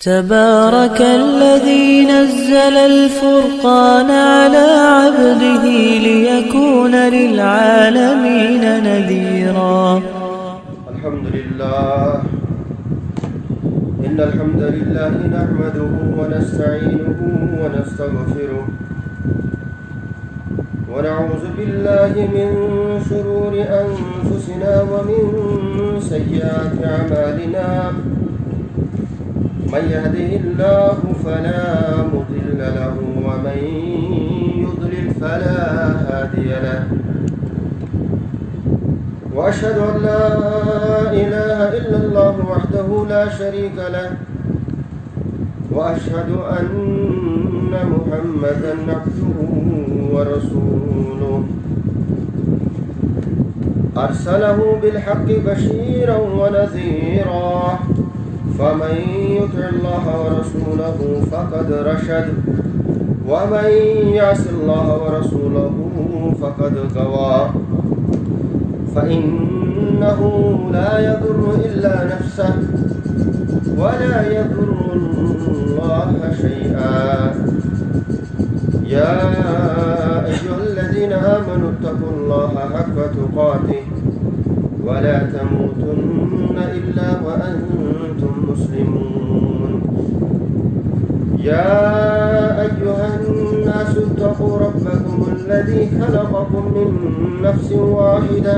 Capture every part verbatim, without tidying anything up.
تبارك الذي نزل الفرقان على عبده ليكون للعالمين نذيرا. الحمد لله. إن الحمد لله نحمده ونستعينه ونستغفره، ونعوذ بالله من شرور أنفسنا ومن سيئات أعمالنا. من يهده الله فلا مضل له، ومن يضلل فلا هادي له. وأشهد أن لا إله إلا الله وحده لا شريك له، وأشهد أن محمدا عبده ورسوله، أرسله بالحق بشيرا ونذيرا، فمن يطع الله ورسوله فقد رشد، ومن يعص الله ورسوله فقد غوى، فإنه لا يضر إلا نفسه ولا يضر الله شيئا. يا أيها الذين آمنوا اتقوا الله حق تقاته ولا تموتن إلا وأنتم مسلمون. يا أيها الناس اتقوا ربكم الذي خلقكم من نفس واحدة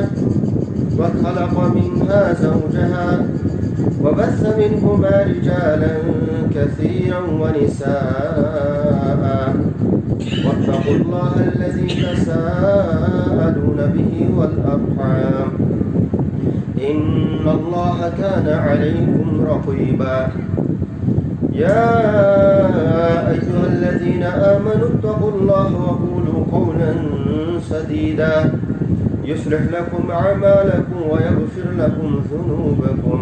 وخلق منها زوجها وبث منهما رجالا كثيرا ونساء، واتقوا الله الذي تساءلون به والأرحام، إن الله كان عليكم رقيبا. يا أيها الذين آمنوا اتقوا الله وقولوا قولا سديدا، يصلح لكم أعمالكم ويغفر لكم ذنوبكم،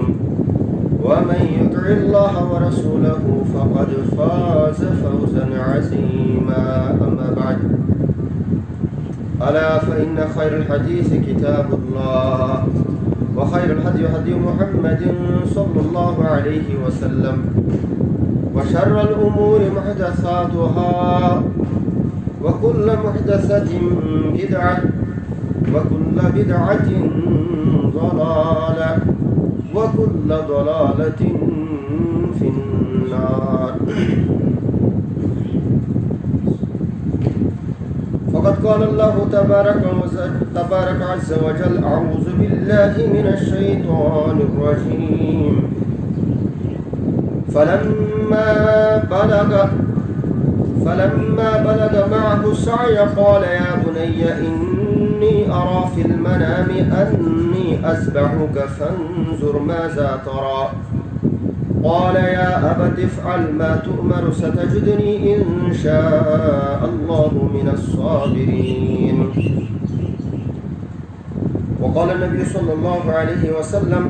ومن يطع الله ورسوله فقد فاز فوزا عظيما. أما بعد، ألا فإن خير الحديث كتاب الله، وخير الهدي هدي محمد صلى الله عليه وسلم، وشر الأمور محدثاتها، وكل محدثة بدعة، وكل بدعة ضلالة، وكل ضلالة في النار. فقد قال الله تبارك وز-، تبارك عز وجل: أعوذ بالله من الشيطان الرجيم. فلما بلغ، فلما بلغ معه السعي قال: يا بني إني أرى في المنام أني أذبحك فانظر ماذا ترى. قال: يا أبت افعل ما تؤمر ستجدني إن شاء الله من الصابرين. وقال النبي صلى الله عليه وسلم: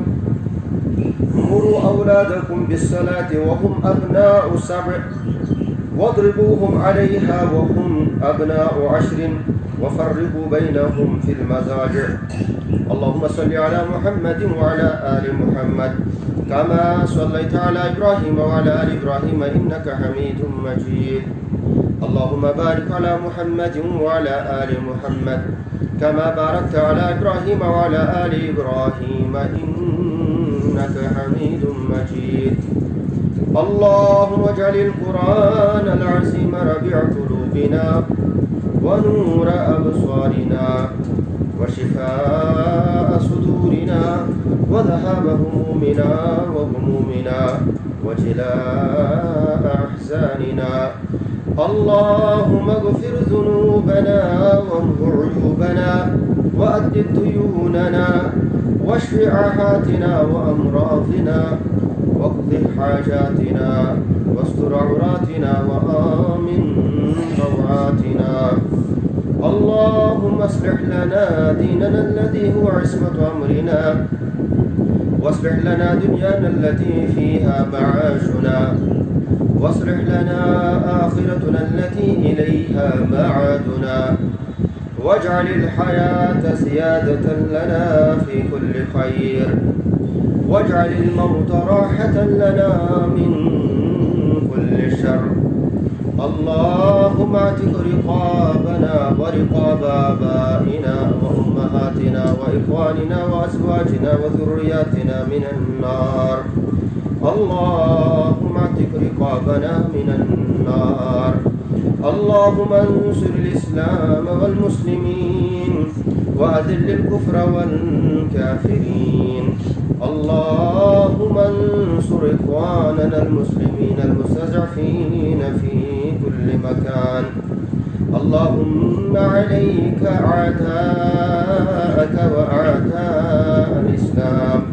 مروا أولادكم بالصلاة وهم أبناء سبع، واضربوهم عليها وهم أبناء عشر، وفرقوا بينهم في المضاجع. اللهم صل على محمد وعلى آل محمد كما صليت على إبراهيم وعلى آل إبراهيم إنك حميد مجيد. اللهم بارك على محمد وعلى آل محمد كما باركت على إبراهيم وعلى آل إبراهيم إنك حميد مجيد. اللهم اجعل القرآن العظيم ربيع قلوبنا ونور أبصارنا وشفاء صدورنا وذهاب همومنا وغمومنا وجلاء أحزاننا. اللهم اغفر ذنوبنا وامح عيوبنا وأد ديوننا واشف عاهاتنا وأمراضنا واقض حاجاتنا واستر عوراتنا وآمن روعاتنا. اللهم اصلح لنا ديننا الذي هو عصمة أمرنا، واصلح لنا دنيانا التي فيها معاشنا، واصلح لنا آخرتنا التي إليها معادنا، واجعل الحياة زيادة لنا في كل خير، واجعل الموت راحة لنا من اعتق رقابنا ورقاب آبائنا وأمهاتنا وإخواننا وأزواجنا وذرياتنا من النار. اللهم اعتق رقابنا من النار. اللهم انصر الإسلام والمسلمين وأذل الكفر والكافرين. اللهم انصر إخواننا المسلمين المستضعفين في كل مكان. اللهم عليك أعداءك وأعداء الإسلام.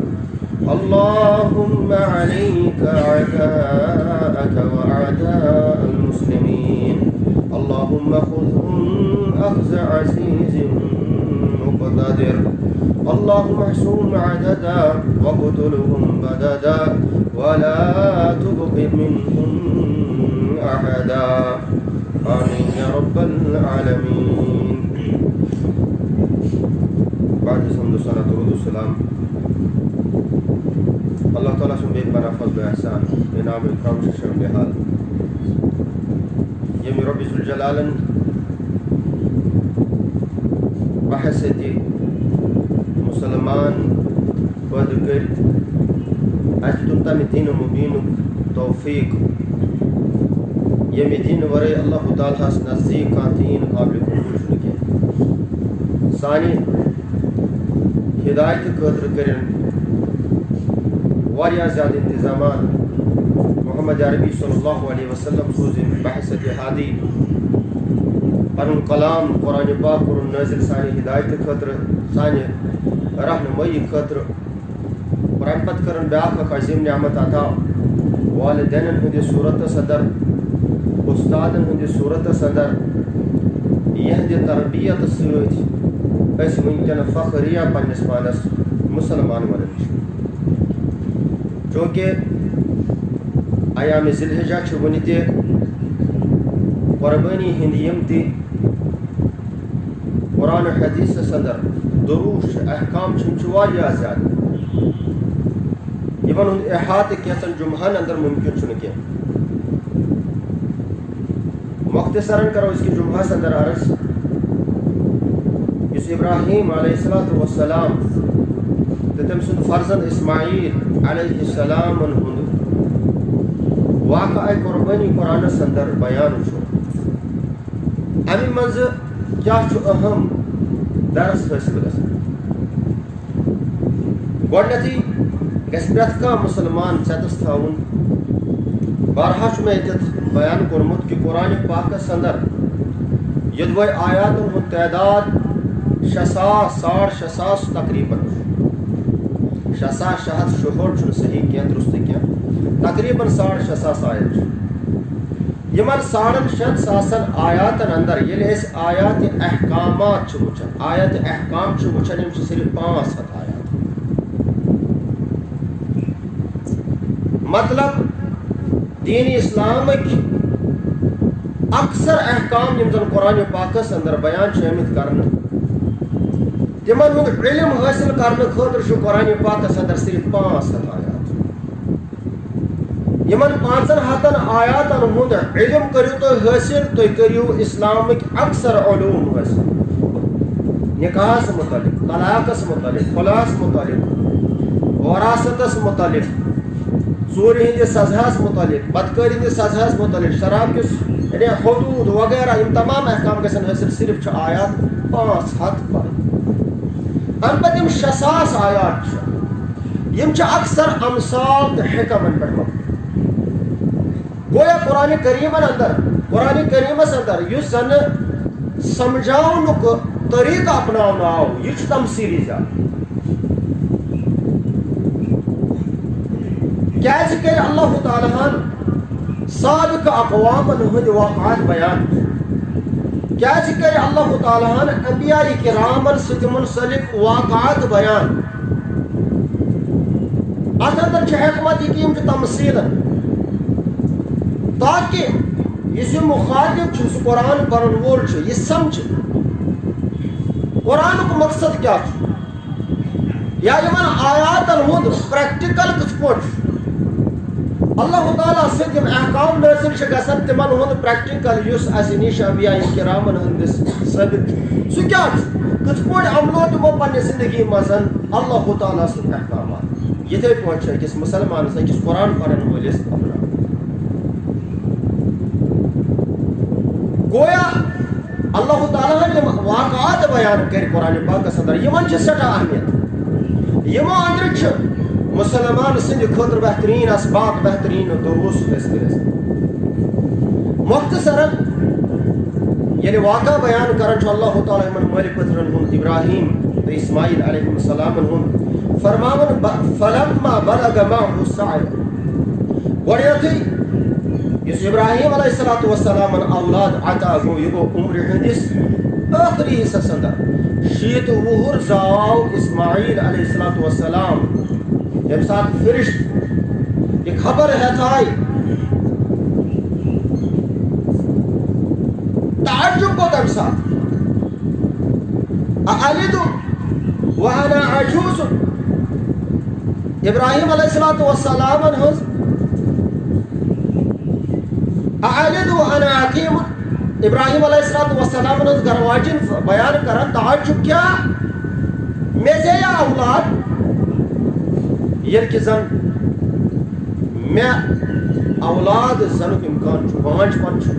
اللهم عليك أعداءك وأعداء المسلمين. اللهم خذهم أخذ عزيز مقتدر. اللهم احصهم عددا واقتلهم بددا ولا تبق منهم أحدا. آمين يا رب العالمين. بعد الحمد والصلاة والسلام. اللہ تعالیٰ سُنٛد بے پناہ فضل و احسان، انعام و اکرام چھُ شامل حال۔ ییٚمہِ رۄبِ ذوالجلالن بحیثیت مسلمان پٲدٕ کٔرِتھ اَسہِ دیُن تَمہِ دین مبیٖنُک توفیق، ییٚمہِ دین ورٲے اللہ تعالیٰ ہَس نزدیٖک کانٛہہ دین قابلِ قبوٗل چھُنہٕ کینٛہہ۔ سانہِ ہدایتہٕ خٲطرٕ کٔرِن واریاہ زیادٕ انتظامات۔ محمد عربی صلی اللہ علیہ وسلم سوٗزِن بحیثیت ہادی، پنُن کلام قرآن پاک کوٚرُن نٲزِل سانہِ ہدایتہٕ خٲطرٕ، سانہِ رہنمٲیی خٲطرٕ۔ اور اَمہِ پتہٕ کٔرٕن بیٛاکھ اکھ عظیٖم نعمت عطا، والدینن ہٕنٛدِس صوٗرتس اندر، اُستادن ہٕنٛدِس صوٗرتس اندر، یِہنٛدِ تربیت سۭتۍ أسۍ وٕنکیٚن فخریہ پننِس پانس مسلمان ونان چھِ۔ چونکہ ایام ذی الحجہ چھِ وُنہِ تہِ قربٲنی ہٕنٛدۍ یِم تہِ قرآن و حدیثس اندر دروس چھِ، احکام چھِ، یِم چھِ واریاہ زیادٕ، یِمن ہُنٛد احاطہٕ کینٛژن جمعہن اندر ممکن چھُنہٕ کینٛہہ۔ مختصراً کرو أزکہِ جمعہس اندر عرض، یُس ابراہیم علیہ الصلوۃ والسلام تہٕ تٔمۍ سُنٛد فرزند اسماعیل علیہ السلامن ہُنٛد واقعہ قربٲنی قرآنس اندر بیان چھُ، اَمہِ منٛزٕ کیٛاہ چھُ اہم درس حٲصِل گژھان؟ گۄڈٕنیتھٕے گژھِ پرٛٮ۪تھ کانٛہہ مُسلمان ژٮ۪تَس تھاوُن، بارہا چھُ مےٚ ییٚتٮ۪تھ بیان کوٚرمُت کہِ قرآنِ پاکَس اندر یوٚدوَے آیاتَن ہُنٛد تعداد شےٚ ساس، ساڑ شےٚ ساس تقریباً۔ شےٚ ساس شےٚ ہَتھ شُہٲٹھ چھُنہٕ صحیح کینٛہہ، درست کینٛہہ، تقریباً ساڑ شےٚ ساس آیت چھُ۔ یِمن ساڑن شٮ۪ن ساسن آیاتن اندر ییٚلہِ أسۍ آیات احکامات چھِ وٕچھان، آیات احکام چھِ وٕچھان، یِم چھِ صرف پانٛژھ ہَتھ آیات۔ مطلب، دین اسلامٕکۍ اکثر احکام، یِم زن قرآن پاکس اندر بیان چھِ آمٕتۍ کرنہٕ، تِمن ہُنٛد علم حٲصِل کرنہٕ خٲطرٕ چھُ قرآن پاکس اندر صرف پانٛژھ ہَتھ آیات۔ یِمن پانٛژن ہتن آیاتن ہُنٛد علم کٔرِو تُہۍ حٲصِل، تُہۍ کٔرِو اسلامٕکۍ اکثر علوم حٲصِل۔ نکاحس متعلق، طلاقس متعلق، خلعس متعلق، وراثتس متعلق، ژوٗرِ ہٕنٛدِس سزاہس متعلق، بدکٲری ہٕنٛدِس سزاہس متعلق، شراب کِس، یعنی، حدود وغیرہ، یِم تمام احکام گژھن حٲصِل۔ صرف چھِ آیات پانٛژھ ہتھ پرٕنۍ۔ اَمہِ پتہٕ یِم شےٚ ساس آیات چھِ، یِم چھِ اکثر امثال تہٕ حکمن پٮ۪ٹھ مبنی۔ گویا قرآن کریمن اندر، قرآن کریمس اندر یُس زن سمجھاونُک طریقہٕ اپناونہٕ آو، یہِ چھُ تمثیلی زیادٕ۔ کیازِ کرِ اللہ تعالیٰ ہن سابقہ اقوامن ہٕنٛدۍ واقعات بیان؟ کیازِ کرِ اللہ تعالیٰ ہن انبیاء کرامن سۭتۍ منسلک واقعات بیان؟ اتھ اندر چھِ حکمت یہِ کہِ یِم چھِ تمثیلن، تاکہ یُس یہِ مخاطب چھُ، سُہ قرآن پرن وول چھُ، یہِ سمجھِ قرآنُک مقصد کیٛاہ چھُ۔ یا یِمن آیاتن ہُنٛد پریکٹیکل کِتھ پٲٹھۍ چھُ؟ اللہ تعالیٰ سٕنٛدۍ یِم احکام نٲزِل چھِ گژھان، تِمن ہُنٛد پریکٹیکل یُس اَسہِ نِش انبیاء کرامن ہٕنٛدِس ثٲبت چھُ، سُہ کیٛاہ چھُ؟ کِتھ پٲٹھۍ عملو تِمو پننہِ زندگی منٛز اللہ تعالیٰ سٕنٛدۍ احکامات؟ یِتھے پٲٹھۍ چھُ أکِس مُسلمانس، أکِس قرآن پرن وٲلِس عمل۔ گویا اللہ تعالیٰ ہن یِم واقعات بیان کٔرۍ قرآن پاکس اندر، یِمن چھِ سٮ۪ٹھاہ اہمیت۔ یِمو اندرٕ چھِ مسلمان سٕنٛدِ خٲطرٕ بہتریٖن اسباق، بہتریٖن دروس أسۍ کٔرِتھ۔ مختصراً ییٚلہِ واقعہ بیان کران چھُ اللہ تعالیٰ یِمن مٲلۍ پٔتھرن ہُنٛد، ابراہیم تہٕ اسماعیل علیہ السلامن ہُنٛد، فرماوان، ب-، فلما بلغ معه السعی۔ گۄڈٕنیتھٕے یُس ابراہیم علیہ الصلوۃ والسلامن اولاد عطا گوٚو، یہِ گوٚو عمرِ ہٕنٛدِس ٲخری حصس اندر۔ شیٖتھ وُہُر زاو اسماعیل علیہ الصلوۃ والسلام، ییٚمہِ ساتہٕ فرشت یہِ خبر ہٮ۪تھ آے، تعجب گوٚو تَمہِ ساتہٕ، أألد وأنا عجوز؟ ابراہیم علیہ الصلوۃ والسلامن ہٕنٛز أألد وأنا عقیم، ابراہیم علیہ الصلوۃ والسلامن ہٕنٛز گرواجن بیان کران تعجب، کیا مےٚ زیٚیہِ اولاد، ییٚلہِ کہِ زن مےٚ اولاد زنُک امکان چھُ، بانٛجھ پن چھُ؟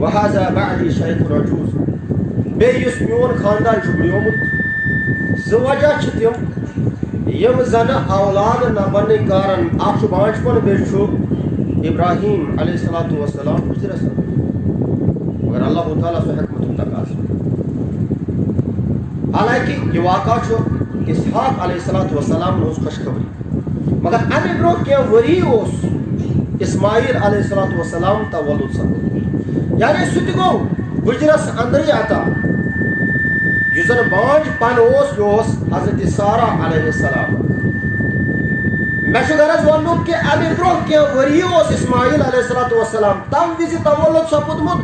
وهذا بعلی شیخ عجوز۔ بیٚیہِ یُس میون خاندان چھُ بُڈیومُت، زٕ وجہ چھِ تِم، یِم زن اولاد نہ بننٕکۍ کارن، اکھ چھُ بانٛجھ پن، بیٚیہِ چھُ ابراہیم علیہ الصلوۃ والسلام بُزرس۔ مگر اللہ تعالیٰ سُنٛد حکمت تقاضہٕ۔ حالانکہ یہِ واقعہ چھُ اسحاق علیہ الصلوۃ والسلام ہٕنٛز خوشخبری۔ مگر امہِ برونٛہہ کینٛہہ ؤری اوس اسماعیل علیہ الصلوۃ والسلام تولد سپدمُت۔ یعنی سُہ تہِ گوٚو بُزرس اندرٕے عطا۔ یُس زن بانٛجھ پن اوس، یہِ اوس حضرت سارہ علیہ السلام۔ مےٚ چھُ غرض وننُک کہِ امہِ برونٛہہ کینٛہہ ؤری اوس اسماعیل علیہ الصلوۃ والسلام تمہِ وِزِ تولد سپدمُت،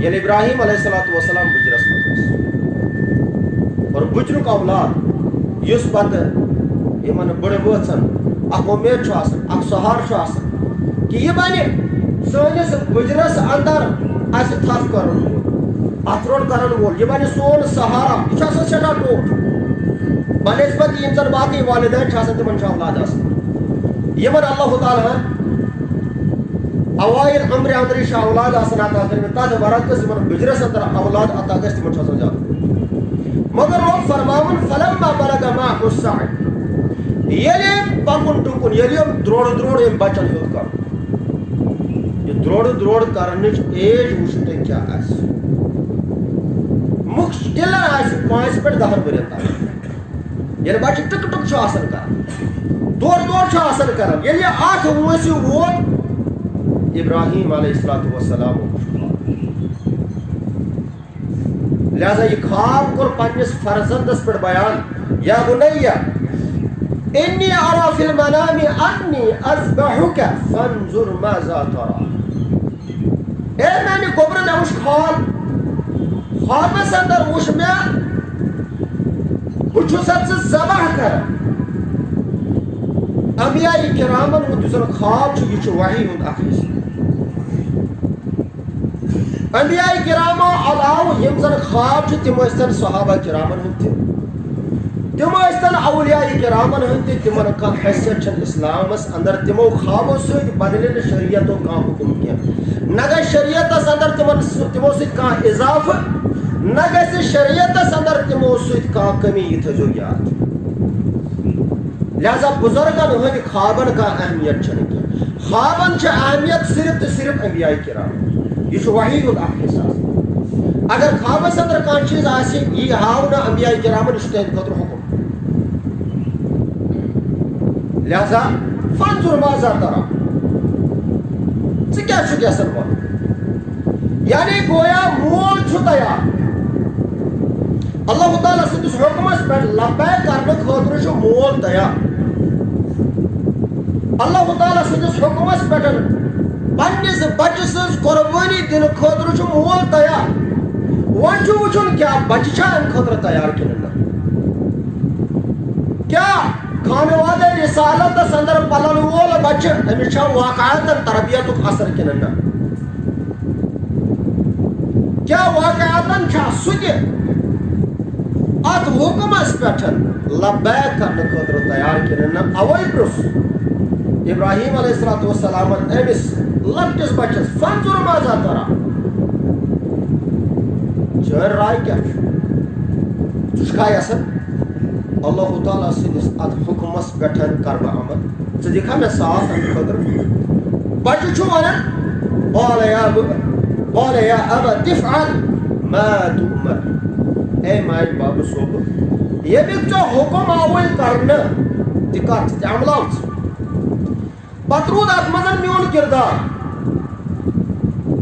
ییٚلہِ ابراہیم علیہ الصلوۃ والسلام بُزرس منٛز ٲسۍ۔ اور بُزرُک اولاد، یُس پتہٕ یِمن بٕڑٕ بٲژن اکھ اُمید چھُ آسان، اکھ سہارٕ چھُ آسان کہِ یہِ بنہِ سٲنِس بُزرس اندر اسہِ تھپھ کرن وول، اتھٕ روٚٹ کرن وول، یہِ بنہِ سون سہارٕ۔ یہِ چھُ آسان سٮ۪ٹھاہ ٹوٹھ۔ بنسبت یِم زن باقٕے والدین چھِ آسان، تِمن چھُ اولاد آسان۔ یِمن اللہ تعالیٰ ہن اوائل عمرِ اندرٕے چھِ اولاد آسان عطا کٔرمٕتۍ، تتھ ورقس یِمن بُزرس اندر اولاد عطا گژھِ، تِمن چھُ آسان زیادٕ۔ مگر رۄب فرماوان، فلما بلغ معه السعی، ییٚلہِ أمۍ پکُن ٹُکُن، ییٚلہِ أمۍ درٛوٚڑ درٛوٚڑ أمۍ بچن ہیوٚت کرُن، یہِ درٛوٚڑ درٛوٚڑ کرنٕچ ایج وٕچھِو تُہۍ کیٛاہ آسہِ۔ مُشکِلن آسہِ پانٛژِ پٮ۪ٹھ دَہن ؤرین تام۔ ییٚلہِ بچہِ ٹُک ٹُک چھُ آسان کران، دورٕ دورٕ چھُ آسان کران، ییٚلہِ یہِ اتھ وٲنٛسہِ ووت، ابراہیم علیہ الصلوۃ والسلام اوس۔ لہذا یہِ خواب کوٚر پننِس فرزندس پٮ۪ٹھ بیان، یا بنی انی ارا فی المنام انی اذبحک فانظر ماذا تری۔ اے میانہِ گوٚبرٕ، مےٚ وُچھ خواب۔ خوابس اندر وُچھ مےٚ، بہٕ چھُسا ژٕ ذبح کران۔ انبیاء کرامن ہُنٛد یُس زن خواب چھُ، یہِ چھُ وحی ہُنٛد اکھ حصہٕ۔ انبیاء کرامو علاوٕ یِم زن خواب چھِ، تِم ٲسۍتن صحابہ کرامن ہٕنٛدۍ تہِ، تِم ٲسۍتن اولیاء کرامن ہٕنٛدۍ تہِ، تِمن کانٛہہ حیثیت چھنہٕ اسلامس اندر۔ تِمو خوابو سۭتۍ بدلہِ نہٕ شریعتو کانٛہہ حکم کینٛہہ، نہ گژھِ شریعتس اندر تِمن س-، تِمو سۭتۍ کانٛہہ اضافہٕ، نہ گژھِ شریعتس اندر تِمو سۭتۍ کانٛہہ کمی۔ یہِ تھٲیزیو یاد۔ لہذا بزرگن ہٕنٛدۍ خوابن کانٛہہ اہمیت چھنہٕ کینٛہہ۔ خوابن چھِ اہمیت صرف تہٕ صرف انبیاء کرام۔ یہِ چھُ وحی ہُنٛد اکھ حصہٕ آسان۔ اگر خوابس اندر کانٛہہ چیٖز آسہِ، یی ہاونہٕ انبیاء کرامن، یہِ چھُ تِہنٛدِ خٲطرٕ حکم۔ لہذا فانظر ماذا تری، ژٕ کیٛاہ چھُکھ یژھان وَنُن؟ یعنی گویا مول چھُ تیار۔ اللہ تعالیٰ سٕنٛدِس حُکمس پٮ۪ٹھ لبیک کرنہٕ خٲطرٕ چھُ مول تیار۔ اللہ تعالیٰ سٕنٛدِس حُکمس پٮ۪ٹھ پننِس بچہٕ سٕنٛز قۄربٲنی دِنہٕ خٲطرٕ چھُ مول تیار۔ وۄنۍ چھُ وٕچھُن، کیٛاہ بچہٕ چھا اَمہِ خٲطرٕ تیار کِنہٕ نہ؟ کیا خانوادہ رسالتس اندر پلن وول بچہ، أمِس چھا واقعاتن تربیتُک اثر کِنہٕ نہ؟ کیا واقعاتن چھا سُہ تہِ اتھ حکمس پٮ۪ٹھ لبیک کرنہٕ خٲطرٕ تیار کِنہٕ نہ؟ اوے پرُژھ ابراہیم علیہ الصلوۃ والسلامن أمِس لۄکٹِس بچس، "فانظر ماذا ترى؟" چٲنۍ راے کیٛاہ چھِ؟ ژٕ چھُکھا یژھان اللہ تعالیٰ سٕنٛدِس اتھ حکمس پٮ۪ٹھ کرٕ بہٕ عمل؟ ژٕ دِکھا مےٚ ساتھ امہِ خٲطرٕ؟ بچہِ چھُ ونان، "قال يا ب-، قال يا أبت افعل ما تؤمر"۔ اے میانہِ بابہٕ صٲبہٕ، ییٚمیُک ژےٚ حکم آوُے کرنہٕ، تہِ کر ژٕ، تہِ عملاو ژٕ۔ پتہٕ روٗد اتھ منٛز میون کردار،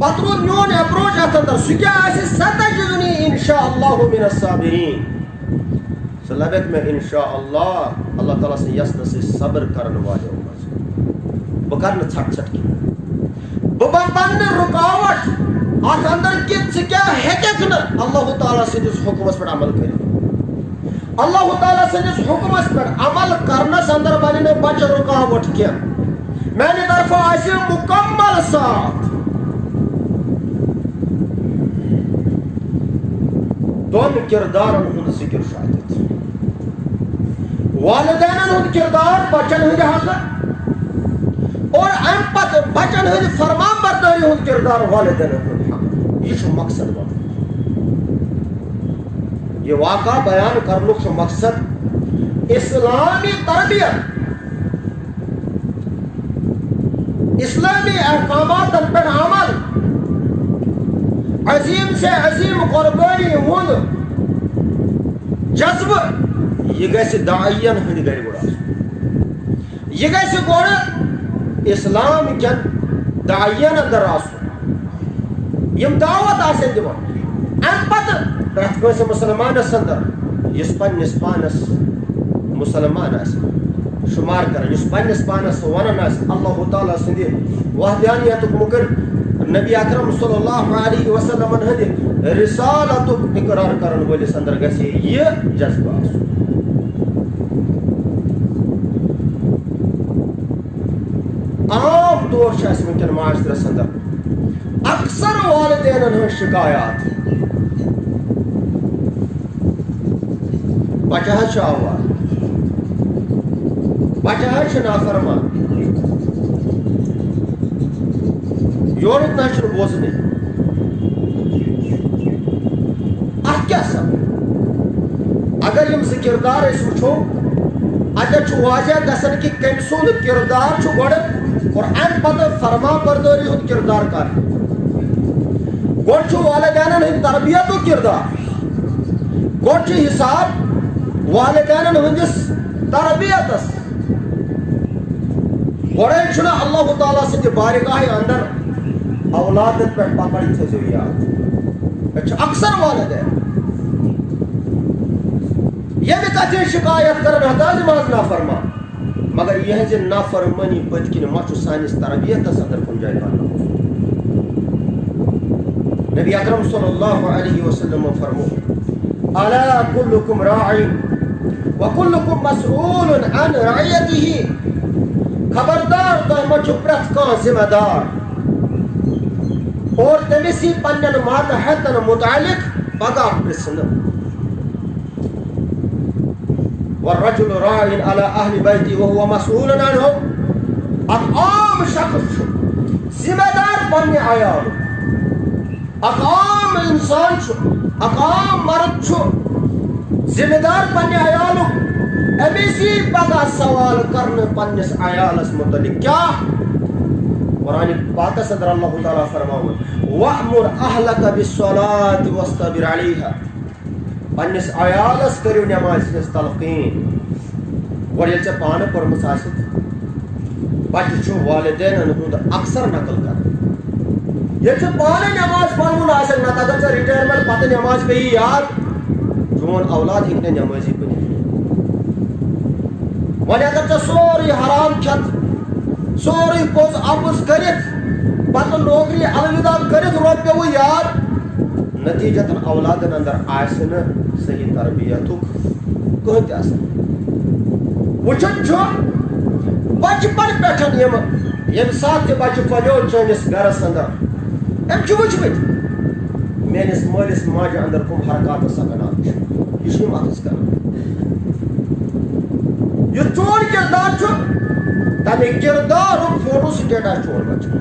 پتہٕ روٗد میون اپروچ اتھ اندر، سُہ کیٛاہ آسہِ؟ "ستجدنی ان شاء اللہ من الصابرین"۔ سُہ لبیت مےٚ انشاء اللہ، اللہ تعالیٰ سٕنٛدِ یژھنہٕ سۭتۍ صبر کرن والیو منٛز۔ بہٕ کرٕ نہٕ ژھٹھ ژھٹھ کینٛہہ۔ بہٕ بنہٕ نہٕ رُکاوٹ اتھ اندر کہِ ژٕ کیٛاہ ہیٚککھ نہٕ اللہ تعالیٰ سٕنٛدِس حُکمس پٮ۪ٹھ عمل کٔرِتھ۔ اللہ تعالیٰ سٕنٛدِس حُکمس پٮ۪ٹھ عمل کرنس اندر بنہِ نہٕ بچہِ رُکاوٹ کینٛہہ۔ میانہِ طرفہٕ آسہِ مُکمل ساتھ۔ دۄن کردارن ہُنٛد ذکر چھُ اتٮ۪تھ۔ والدینن ہُنٛد کردار بچن ہٕنٛدِ حقہٕ اور امہِ پتہٕ بچن ہٕنٛدِ فرمان بردٲری ہُنٛد کردار والدینن ہُنٛد حق۔ یہِ چھُ مقصد وَنُن۔ یہِ واقعہ بیان کرنُک چھُ مقصد اسلامی تربیت، اسلامی احکاماتن پٮ۪ٹھ عمل، عظیم سے عظیم قربٲنی ہُنٛد جذبہٕ، یہِ گژھِ داعین ہٕنٛدِ گرِ گۄڈٕ آسُن۔ یہِ گژھِ گۄڈٕ اسلام کٮ۪ن داعین اندر آسُن، یِم دعوت آسن دِوان۔ امہِ پتہٕ پرٛٮ۪تھ کٲنٛسہِ مُسلمانس اندر، یُس پننِس پانس مُسلمان آسہِ شمار کران، یُس پننِس پانس ونان آسہِ اللہ تعالیٰ سٕنٛدِ وحدانیتُک مُنکر، نبی اکرم صلی اللہ علیہ وسلمن ہٕنٛدِ رسالتُک اقرار کرن وٲلِس اندر گژھِ یہِ جذبہٕ آسُن۔ عام طور چھِ اَسہِ وٕنکٮ۪ن معاشرس اندر اکثر والدینن ہٕنٛز شکایات، بچہٕ حظ چھُ آوارٕ، بچہٕ حظ چھُ نافرمان، یورُک نہ چھُنہٕ بوزنٕے۔ اتھ کیٛاہ سبب؟ اگر یِم زٕ کردار أسۍ وٕچھو، اتٮ۪تھ چھُ واضح گژھان کہِ کٔمۍ سُنٛد کردار چھُ گۄڈٕ اور امہِ پتہٕ فرما بردٲری ہُنٛد کردار کر۔ گۄڈٕ چھُ والدینن ہٕنٛدِ تربیتُک کردار، گۄڈٕ چھُ حساب والدینن ہٕنٛدِس تربیتس۔ گۄڈے چھُنہٕ اللہ تعالیٰ سٕنٛدِ بارگاہہِ اندر اولادن پٮ۪ٹھ پکڑ، یہِ تھٲیزیو یاد۔ أسۍ چھِ اکثر والدین ییٚمہِ کتھِ ہٕنٛز شکایت کران، ہتا نماز نافرمان، مگر یِہنٛزِ نافرمٲنی پٔتۍ کِنۍ ما چھُ سٲنِس تربیتس اندر کُنہِ جایہِ بدلاو؟ نبی اکرم صلی اللہ علیہ وسلم فرمو، "الا کلکم راع وکلکم مسئول عن رعیتہ"، خبردار، تۄہہِ منٛز چھُ پرٛٮ۪تھ کانٛہہ ذمہ دار اور تٔمِس یی پننٮ۪ن ماتحتن متعلق پگاہ پرٛژھنہٕ۔ والرجل راع علی اہل بیتہ وہو مسئول عنہم۔ اکھ عام شخص چھُ ذمہ دار پننہِ عیالُک۔ اکھ عام انسان چھُ، اکھ عام مرد چھُ ذمہ دار پننہِ عیالُک۔ أمِس یی پگاہ سوال کرنہٕ پننِس عیالس متعلق۔ کیٛاہ؟ قرآن پاکس اندر اللہ تعالیٰ فرماوان، "وأمر أهلك بالصلاة واصطبر عليها"۔ پننِس عیالس کٔرِو نمازِ ہٕنٛز تلقین۔ گۄڈٕ ییٚلہِ ژےٚ پانہٕ پٔرمٕژ آسہِ، بچہِ چھُ والدینن ہُنٛد اکثر نقل کران۔ ییٚلہِ ژےٚ پانہٕ نماز پرنُن آسٮ۪کھ، نتہٕ اگر ژےٚ retirement پتہٕ نماز پیٚیہِ یاد، چون اولاد ہیٚکہِ نہٕ نمٲزی بٔنِتھ۔ وۄنۍ اگر ژےٚ سورُے حرام کھٮ۪تھ، سورُے پوٚز اپُز کٔرِتھ، پتہٕ نوکری الوداع کٔرِتھ روتہِ پیوٚوُے یاد، نتیجتاً اولادن اندر آسہِ نہٕ صحیح تربیتُک کٕہٕنۍ تہِ اثر۔ وٕچھان چھُ بچپن پٮ۪ٹھ یِم، ییٚمہِ ساتہٕ تہِ بچہِ پلیو چٲنِس گرس اندر، أمۍ چھُ وٕچھمٕتۍ میٲنِس مٲلِس ماجہِ اندر کٕم حرکات سکنان چھِ۔ یہِ چھُ یِم اتھس کران۔ یُس چون کردار چھُ، تمہِ کردارُک فوٹو سٹیٹ آسہِ چون بچہِ۔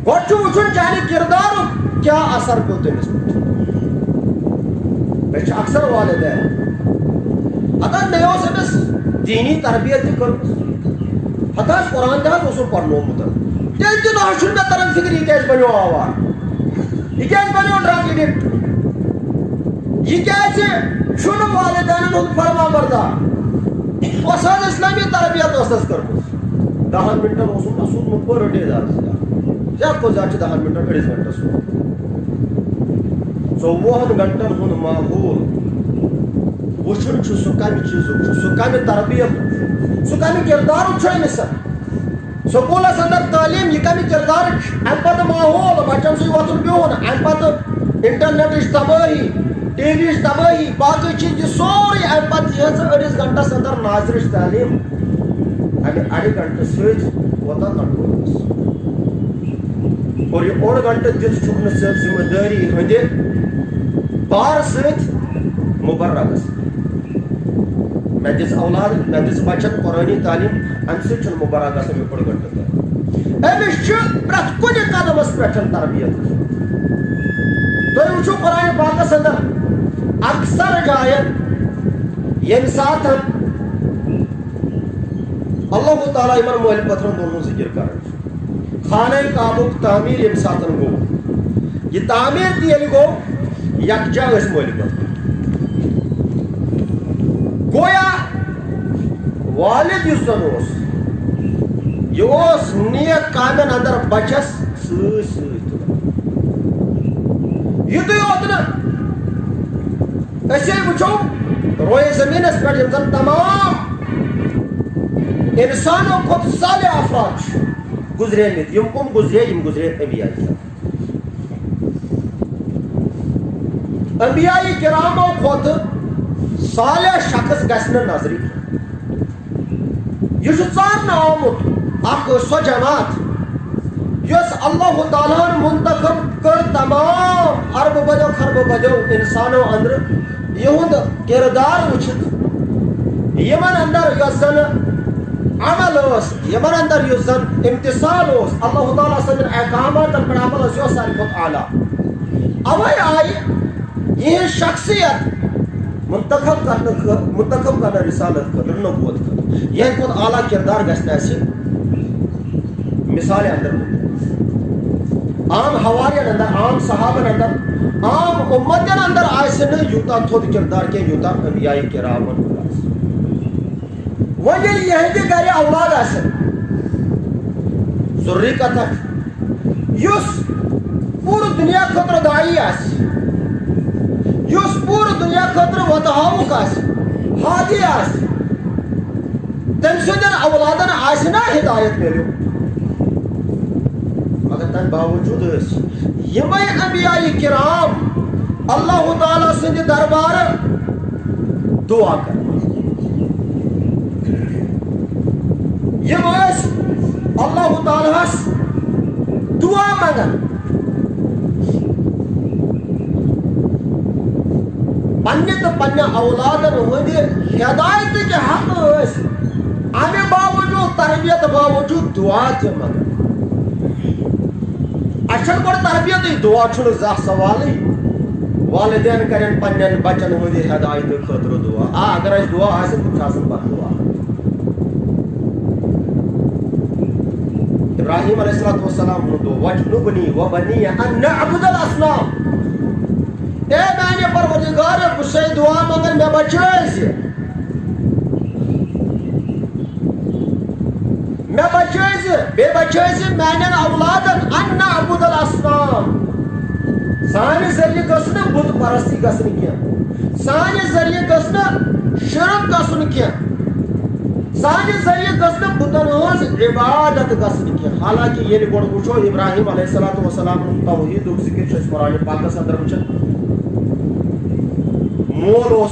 گۄڈٕ چھُ وٕچھُن چانہِ کردارُک کیٛاہ اثر پیوٚو تٔمِس پٮ۪ٹھ۔ مےٚ چھِ اکثر والدین، اگر مےٚ اوس أمِس دینی تربیت تہِ کٔرمٕژ، ہتہٕ حظ قرآن تہِ حظ اوسُم پرنومُت، تیٚلہِ تہِ نہ حظ چھُنہٕ مےٚ تران فکر یہِ کیٛازِ بنیو آوارٕ، یہِ کیٛازِ بنیو ڈرگ ایڈکٹ، یہِ کیٛازِ چھُنہٕ والدینن ہُنٛد فرما بردار؟ کۄس حظ اسلٲمی تربیت ٲسٕس کٔرمٕژ؟ دَہَن مِنٹَن اوسُم نہ سوٗزمُت پٔر ڈے درس کانٛہہ۔ زیادٕ کھۄتہٕ زیادٕ چھِ دَہَن مِنٹَن، أڑِس گھنٹَس سوٗزمُت۔ ژۄوُہَن گھنٹَن ہُنٛد ماحول وٕچھُن چھُ، سُہ کَمہِ چیٖزُک چھُ، سُہ کَمہِ تربیتُک چھُ، سُہ کَمہِ کِردارُک چھُ أمِس۔ سکوٗلَس اندر تعلیٖم، یہِ کَمہِ کِردارٕچ؟ اَمہِ پَتہٕ ماحول، بَچَن سۭتۍ وۄتھُن بِہُن، اَمہِ پَتہٕ انٹرنیٹٕچ تبٲہی، ٹی وی یِچ تبٲہی، باقٕے چیٖز، یہِ سورُے اَمہِ پَتہٕ یِہٕنٛز أڑِس گھنٹَس اندر ناظرٕچ تعلیٖم، اَمہِ اَڑِ گھنٹہٕ سۭتۍ کوتاہ کنٹرول گژھِ؟ اور یہِ اوٚڑ گھنٹہٕ دِتھ چھُکھ نہٕ ژٕ ذمہٕ دٲری ہٕنٛدِ بار سۭتۍ مُبرا گژھان۔ مےٚ دِژ اولاد، مےٚ دِژ بچن قرآنی تعلیٖم، اَمہِ سۭتۍ چھُنہٕ مُبرا گژھان یہِ اوٚڑ گھنٹہٕ تہِ۔ أمِس چھُ پرٛٮ۪تھ کُنہِ قدمس پٮ۪ٹھ تربیت۔ تُہۍ وٕچھِو قرآنِ پاکس اندر اکثر جاین ییٚمہِ ساتہٕ اللہ تعالیٰ یِمن مٲلۍ پٔتھرن دۄن ہُنٛد ذِکِر کران چھُ، خانہ کعبُک تعمیٖر ییٚمہِ ساتہٕ گوٚو، یہِ تعمیٖر تہِ ییٚلہِ گوٚو، یکجا ٲسۍ مٲلۍ پٔتھر۔ گویا والد یُس زن اوس، یہِ اوس نیک کامٮ۪ن اندر بچس سۭتۍ سۭتۍ تُلان۔ یُتُے یوت نہٕ، أسۍ ییٚلہِ وٕچھو رویہِ زٔمیٖنَس پٮ۪ٹھ یِم زَن تمام اِنسانو کھۄتہٕ صالح افراد چھِ گُزریمٕتۍ، یِم کٕم گُزرے؟ یِم گُزرے انبیاء کرام۔ انبیاء کرامو کھۄتہٕ صالح شخص گژھِ نہٕ نظرِ کینٛہہ۔ یہِ چھُ ژارنہٕ آمُت اکھ سۄ جماعت یۄس اللہ تعالیٰ ہن منتخب کٔر تمام اربہٕ بدیو خربہٕ بدیو انسانو اندرٕ یِہُنٛد کردار وٕچھِتھ، یِمن اندر یۄس زن عمل ٲس، یِمن اندر یُس زن امتثال اوس، اللہ تعالیٰ سٕنٛدٮ۪ن احکاماتن پٮ۪ٹھ عمل ٲس، یہِ اوس ساروی کھۄتہٕ اعلیٰ۔ اوے آیہِ یِہنٛز شخصیت منتخب کرنہٕ خٲ-، منتخب کرنہٕ رسالت خٲطرٕ، نبوت خٲطرٕ۔ یِہنٛدِ کھۄتہٕ اعلیٰ کردار گژھِ نہٕ اَسہِ مثالہِ اندر ملُن۔ عام حوارین اندر، عام صحابن اندر، عام امتن اندر آسہِ نہٕ یوٗتاہ تھوٚد کردار کینٛہہ، یوٗتاہ انبیاء کرامن ہُنٛد آسہِ۔ وۄنۍ ییٚلہِ یِہنٛدِ گرِ اولاد آسن، ضروٗری کتھا چھِ، یُس پوٗرٕ دُنیا خٲطرٕ داعی آسہِ، یُس پوٗرٕ دُنیا خٲطرٕ وتہٕ ہاوُک آسہِ، ہادی آسہِ، تٔمۍ سٕنٛدٮ۪ن اولادن آسہِ نا ہدایت میلیمٕژ؟ مگر تمہِ باوجوٗد ٲسۍ یِمے انبیاء کرام اللہ تعالیٰ سٕنٛدِ دربارٕ دعا کران۔ یِم ٲسۍ اللہ تعالیٰ ہس دعا منگان، پننہِ تہٕ پننہِ اولادن ہٕنٛدِ ہدایتٕکہِ حق ٲسۍ، امہِ باوجوٗد، تربیت باوجوٗد دعا تہِ منگان۔ اَسہِ چھَنہٕ گۄڈٕ تربیتٕے، دعا چھُنہٕ زانٛہہ سوالٕے۔ والدین کرن پننٮ۪ن بچن ہٕنٛدِ ہدایتہٕ خٲطرٕ دعا۔ آ، اگر اَسہِ دعا آسن، تِم چھِ آسان بد دعا۔ ابراہیم علیہ الصلوۃ والسلام ووٚن دعا، "واجنبنی و بنی ان نعبد الاصنام۔" اے میانہِ پروردگار، بہٕ چھُسے دعا منگان، مےٚ بچٲے زِ مےٚ بچٲے زِ، بیٚیہِ بچٲے زِ میانٮ۪ن اولادن ان نعبد الاصنام۔ سانہِ ذٔریعہٕ گٔژھ نہٕ بُت پرستی گژھٕنۍ کینٛہہ۔ سانہِ ذٔریعہٕ گٔژھ نہٕ شرک گژھُن کینٛہہ۔ سانہِ ذٔریعہٕ گٔژھ نہٕ بُتن ہٕنٛز عبادت گژھٕنۍ کینٛہہ۔ حالانکہ ییٚلہِ گۄڈٕ وٕچھو ابراہیم علیہ الصلوۃ والسلام توحیدُک ذکر چھُ أسۍ قرآن پاکس اندر وٕچھان۔ مول اوس